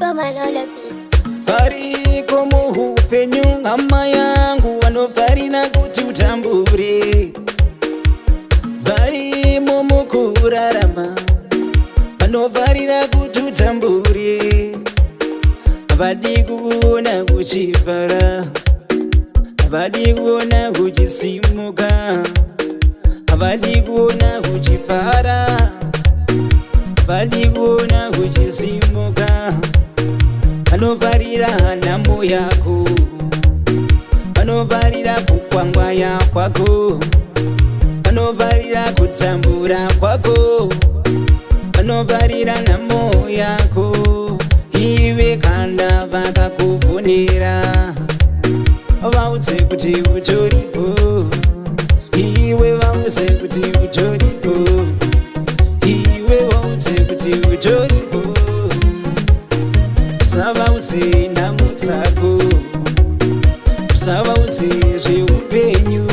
Super man on the beat. Variko muhupenyu, hama yangu, vanofarira kuti utambure. Varimo mukurarama, vanofarira kuti utambure. Havadi kuona uchifara, havadi kuona uchisimuka, havadi kuona uchifara, havadi kuona uchisimuka. Vanofarira nhamo yako, vanofarira kukwangwaya kwako, vanofarira kutambura kwako, vanofarira nhamo yako iwe. Kana vakakufonera, vaudze kuti utoripo iwe, vaudze kuti utoripo iwe, vaudze kuti utoripo. Usavaudze nhamo dzako, usavaudze zveupenyu.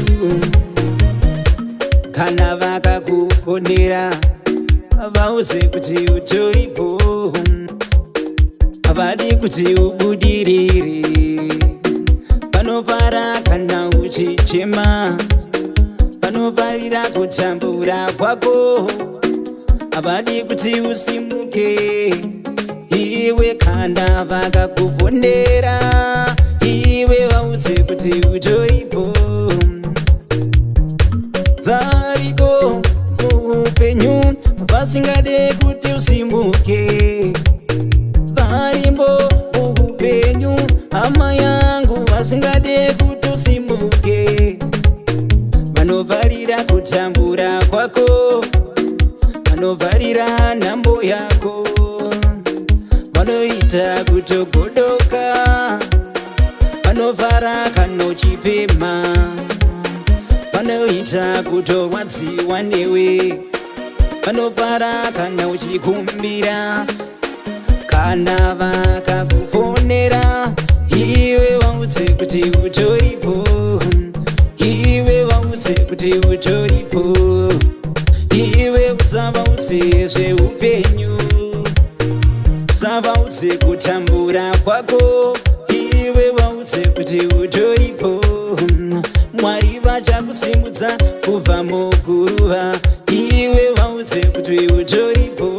Kana vakakufonera, vaudze kuti utoripo. Havadi kuti ubudirire, vanofara kana uchichema, vanofarira kutambura kwako, havadi kuti usimuke iwe. Kana vakakufonera iwe, vaudze kuti utoripo. Variko muupenyu vasingade kuti usimuke. Varimbo muupenyu, hama yangu, vasingade kuti usimuke. Vanofarira kutambura kwako, vanofarira nhamo yako, vanoita kutogodoka, vanofara kana uchipema, vanoita kutorwadziwa newe, vanofara kana uchikumbira. Kana vakakufonera iwe, vaudze kuti utoripo iwe, vaudze kuti utoripo iwe. Usavaudze zveupenyu, usavaudze kutambura kwako iwe, vaudze kuti utoripo. Mwari vachakusimudza kubva muguruva iwe, vaudze kuti utoripo.